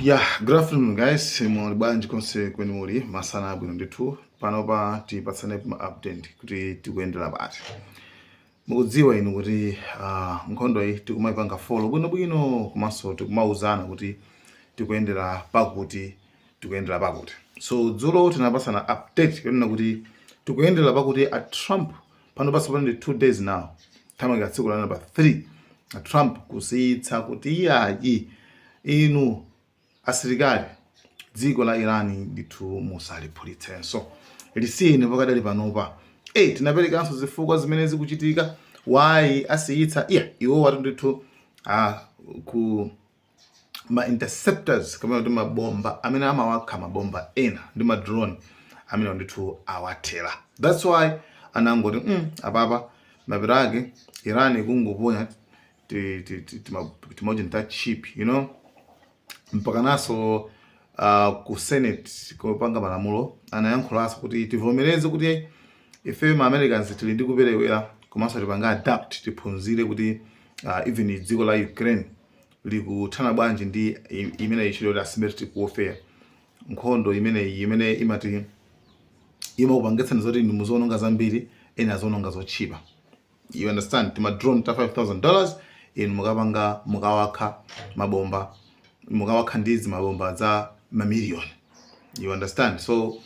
Yeah, good afternoon guys. Muli bwanji konse kumene muli? Masana abwino ndithu. Panopa tipatsane ma update kuti tikuyendera pati. Mukudziwa inu kuti nkhondo iyi tikumayipanga follow bwinobwino, komanso tikumauzana kuti tikuyendera pakuti, tikuyendera pakuti. So dzulo tinapasana update yonena kuti tikuyendera pakuti a Trump pano pasopano ndi 2 days now, thamanga tsiku la number 3, a Trump kusiyitsa kuti iyayi, inu asilikali, dziko la Iran ndithu musaliphulitsenso, lisiyeni pakadali panopa. Tinaperekanso zifukwa zimene zikuchitika, why asiyitsa. Iya, iwo watu ndithu ku ma interceptors kapena kuti mabomba amene amawakha mabomba ena ndi ma drone amene ndithu awathera. That's why anangoti apapa mapero ake Iran ikungoponya timoja ta cheap. Mpakanaso ku Senate kupanga malamulo anayankhulanso kuti tivomereze kuti ife ma Americans tili ndi kuperewera, komanso tipanga adapt, tiphunzire kuti even dziko la Ukraine likuthana bwanji ndi imene ichilo kuti asymmetric warfare, nkhondo imeneyi imene imati imakupangitsani zoti inu muziononga zambiri, ena aziononga zotchipa, you understand? Tima drone ta $5000, inu mukapanga mukawakha mabomba, mukawakha ndizi mabomba za mamiliyoni, you understand? So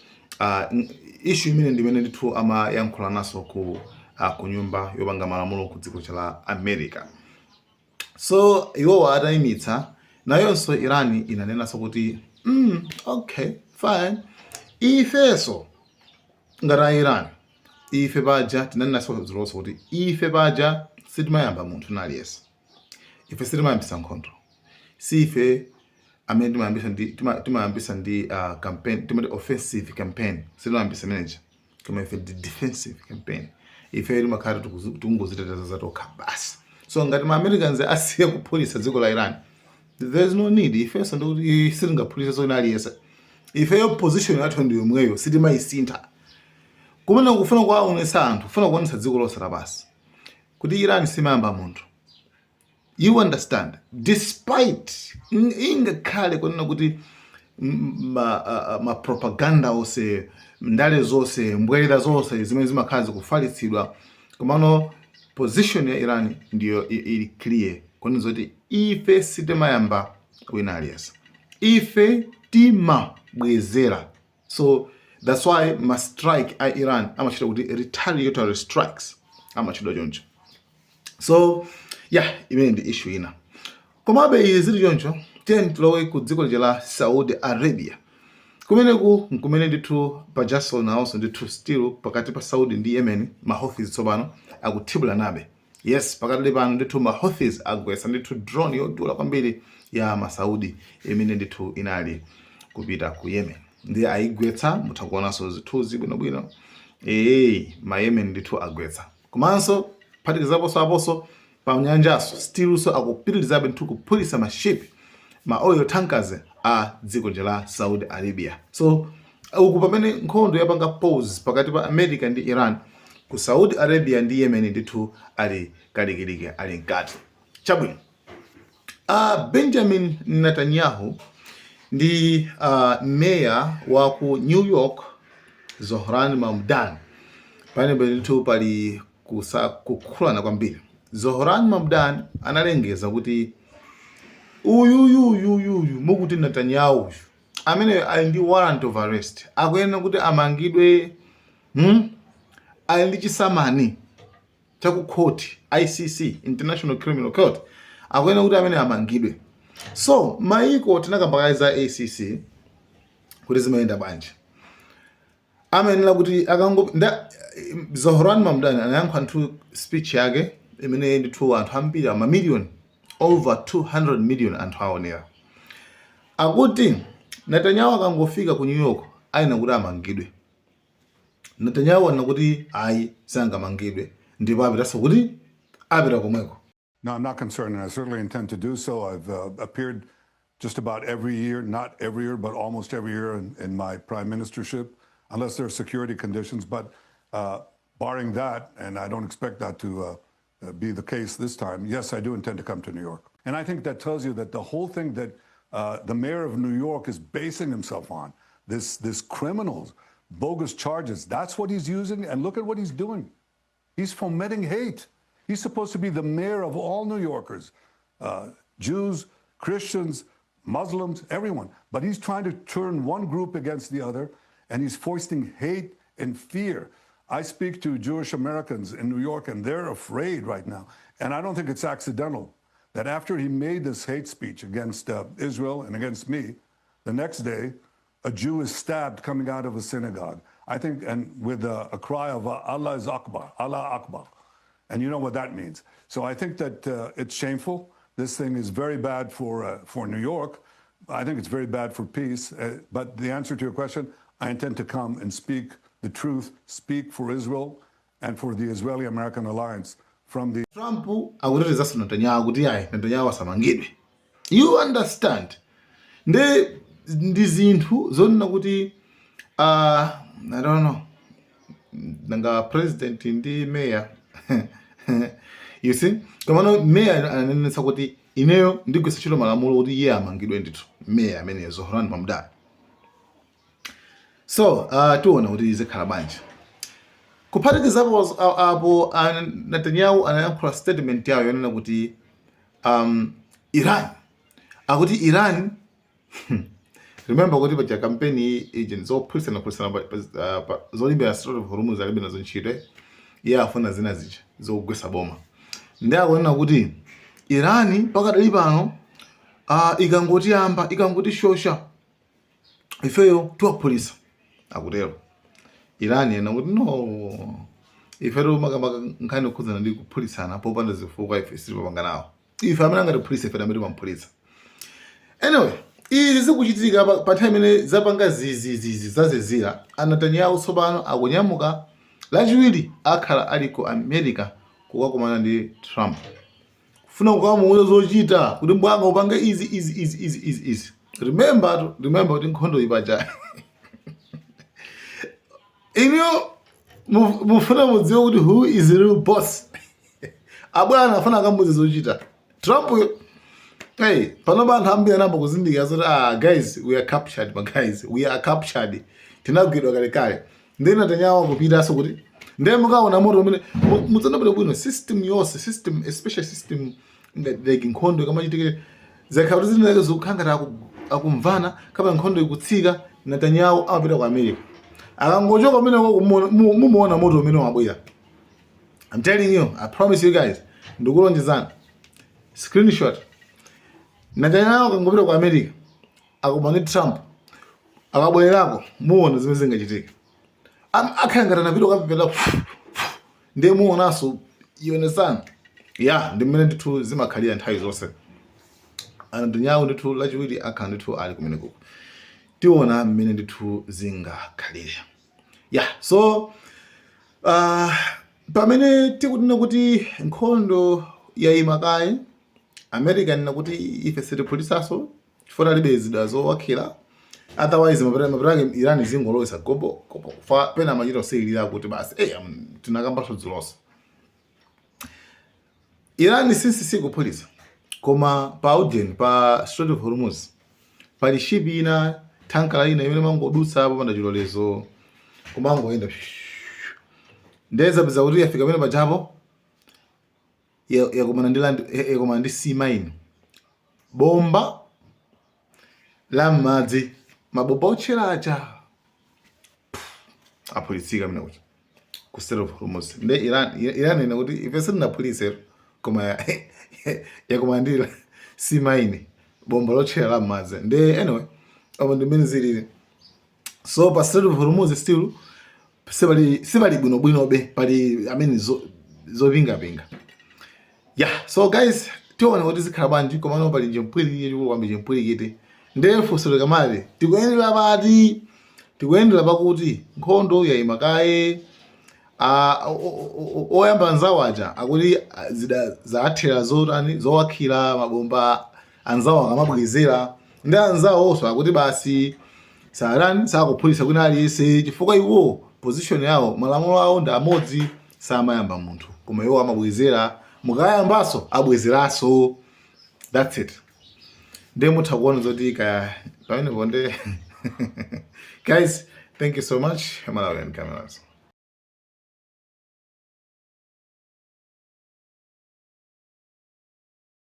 issue imene ndimene ndithu amayankhula naso ku nyumba yopanga malamulo ku dziko la America. So iwowa atayimitsa, nayonso Iran inanenanso kuti okay, fine, ifeso ngati a Iran, ife paja tinanenanso dzulonso kuti ife paja sitimayamba munthu naliyense, ife sitimayambisa nkhondo, si ife amene timayambisa ndi campaign, timati offensive campaign, sitimayambisa manager, koma ife ndi defensive campaign. Ife timakhala tikungoziteteza zatokha basi. So ngati ma Americans asiya kuphulitsa dziko la Iran, there is no need ifenso ndikuti sitingaphulitse zona aliyense. Ifeyo position yathu ndi yomweyo, sitimayisintha. Kumene kufuna kuwaonetsa anthu, kufuna kuonetsa dziko lonse lapansi kuti Iran simayamba munthu, you understand? Despite ingakhale kunena kuti ma propaganda onse, ndale zonse, mbwerera zonse zimene zimakhala zikufalitsidwa, komano position ya Iran ndiyo ili clear kunena zoti ife sitimayamba wina aliyense, ife timabwezera. So that's why ma strike a Iran amachita kuti retaliatory strikes, amachitidwa choncho. So yeah, imene ndi issue ina. Komabe izi zili choncho, tiye tilowe ku dziko lija la Saudi Arabia. Kumeneku nkumene ndithu pajaso nawonso ndithu still pakati pa Saudi ndi Yemen, ma Houthis tsopano akuthibulanabe. Yes, pakati pano ndithu ma Houthis agwetsa ndithu drone yodula kwambiri ya Masaudi imene ndithu inali kupita ku Yemen, ndi ayigwetsa. Mutha kuonanso zithunzi bwinobwino. Ma Yemen ndithu agwetsa. Komanso phatikizaponso aponso pa nyanjaso stillso akupitirizabe ndithu kuphulitsa ma ship, ma oil tankers a dziko la Saudi Arabia. So uku pamene nkhondo yapanga pause pakati pa America ndi Iran, ku Saudi Arabia ndi Yemen ndithu ali kalikiliki, ali mkati. Chabwino, Benjamin Netanyahu ndi mayor wa ku New York Zohran Mamdani, pamenepo ndithu pali kukhulana kwambiri. Zohran Mamdani analengeza kuti uyuyuyuyuyu mukuti Netanyahu uyu amene ali ndi warrant of arrest akuyenera kuti amangidwe, Ali ndi chisamani chaku court, ICC, International Criminal Court, akuyenera kuti amene amangidwe. So maiko tinakamba za ICC kuti zimayenda bwanji, amayenera kuti akango nda Zohran Mamdani anayankha nthu speech yake imene ndithu anthu ambiri, mamiliyoni, over 200 million anthu aonera, akuti Netanyahu akangofika ku New York ayenera kuti amangidwe. Netanyahu anena kuti ayi, sangamangidwe, ndipo apitanso kuti apita komweko. No, I'm not concerned, and I certainly intend to do so. I've appeared just about every year, not every year, but almost every year in my prime ministership, unless there are security conditions. But barring that, and I don't expect that to be the case this time, yes, I do intend to come to New York. And I think that tells you that the whole thing that The mayor of New York is basing himself on this criminals, bogus charges. That's what he's using, and look at what he's doing. He's fomenting hate. He's supposed to be the mayor of all New Yorkers, Jews, Christians, Muslims, everyone. But he's trying to turn one group against the other, and he's foisting hate and fear. I speak to Jewish Americans in New York, and they're afraid right now. And I don't think it's accidental that after he made this hate speech against Israel and against me, the next day, a Jew is stabbed coming out of a synagogue. I think, and with a cry of Allah is Akbar, Allah Akbar. And you know what that means. So I think that it's shameful. This thing is very bad for New York. I think it's very bad for peace. But the answer to your question, I intend to come and speak the truth, speak for Israel and for the Israeli-American alliance from the Trump akutetezanso Netanyahu kuti ayi, Netanyahu asamangidwe. You understand? Nde ndi zinthu zonena kuti I don't know, nanga president ndi mayor, you see? Komano mayor ananenetsa kuti ineyo ndigwisa ntchito malamulo kuti iye amangidwe ndithu, mayor ameneyo, Zohran Mamdani. So tiona kuti zikhala bwanji. Kuphatikizapo apo, Netanyahu anayankhula statement yawo yonena kuti Iran, akuti Iran, remember kuti paja kampeni iji zophulisana phulisana zolimbira Strait of Hormuz alibe nazo ntchito, eh? Iye afuna zina zija zogwesa boma. Ndi akunena kuti Iran pakadali pano ikangoti yamba, ikangoti shosha, ifeyo tiwaphulisa, akutero. Iran ena kuti no, ifeto makamaka nkhani yokhudzana ndi kuphulisana popanda zifukwa ife sitipapanga nawo. Ife amene angatiphulise, ife amene timaphulitsa. Anyway, izi zikuchitika pa nthawi imene zapanga zizizizi zazizira. A Netanyahu tsopano akunyamuka Lachiwiri, akhala ali ku America kukakumana ndi Trump, kufuna kukamuuza zochita kuti mbwanga upange izi, izi, izi, izi, izi, izi. Remember kuti nkhondo ipacha iniyo mufuna mudziwe kuti who is the real boss. Abwana afuna akamuuze zochita Trump yo. Hey, panopa anthu ambiri anayamba kuzindikira zoti, ah guys, we are captured, ma guys, we are captured, tinagwidwa kalekale. Ndiye Netanyahu akupitanso kuti ndiye mukaona moto umene mudzanabwera bwino. System yonse, system, especially system like nkhondo ikamachitika, zakhala kuti zinake zikukhala ngati akumvana kapena nkhondo ikutsika, Netanyahu amapita ku America. Akangochoka kumeneko, mumuona moto umene wabwera. I'm telling you, I promise you guys, ndikulonjezani, screenshot. Netanyahu akangopita ku America, akumana ndi Trump, akabwererako muona zimene zingachitika. Akhala ngati anapita kukapepera, ndiye muonanso ionesana ya. Ndi mmene ndithu zimakhalira nthawi zonse. Netanyahu ndithu Lachiwiri akhala ndithu ali kumeneko, tiona mmene ndithu zingakhalire. Ya, so pamene tikunena kuti nkhondo yayima kaye, America nena kuti ife sitiphulisaso chifukwa alibe zida zowakhira, otherwise mapitake Iran zingolowesa gobo gobo fa pena amachita kusilira kuti basi. Hey, tinakambaso dzulonso, Iran since sikuphulisa, koma pa ujeni, pa Strait of Hormuz pali ship ina, tanker ina imene mangodutsa popanda chilolezo, kumangoyenda. Ndezapeza kuti yafika pamene pajapo, yakumana ndi land, yakumana ndi sea mine, bomba la m'madzi, mabomba otchera aja aphulitsika amene kuti ku Strait of Hormuz. Nde Iran ina kuti ife sitinaphulitse, koma yakumana ndi sea mine, bomba lotchera la m'madzi. Nde anyway, apo ndi mmene zilili. So pa Strait of Hormuz still sipali bwinobwinobe, pali amene zopingapinga. Yeah, so guys, tiona kuti zikhala bwanji. Komano pali chimpwirikiti chikulu kwambiri, chimpwirikiti. Ndiye funso likamati tikuyendera pati, tikuyendera pakuti nkhondo yayima kaye. Oyamba anzawo aja akuti zida zathera zotani, zowakhira mabomba, anzawo akamabwezera. Ndi anzawo onso akuti basi, sarani sakuphulitsa kwina aliyense, chifukwa iwo position yawo, malamulo awo ndi amodzi: samayamba munthu, koma iwo amabwezera. Mukayambaso, abwezeranso. That's it. Ndiye mutha kuona zoti kaya pamenepo. Nde guys, thank you so much. Malawian Cameras.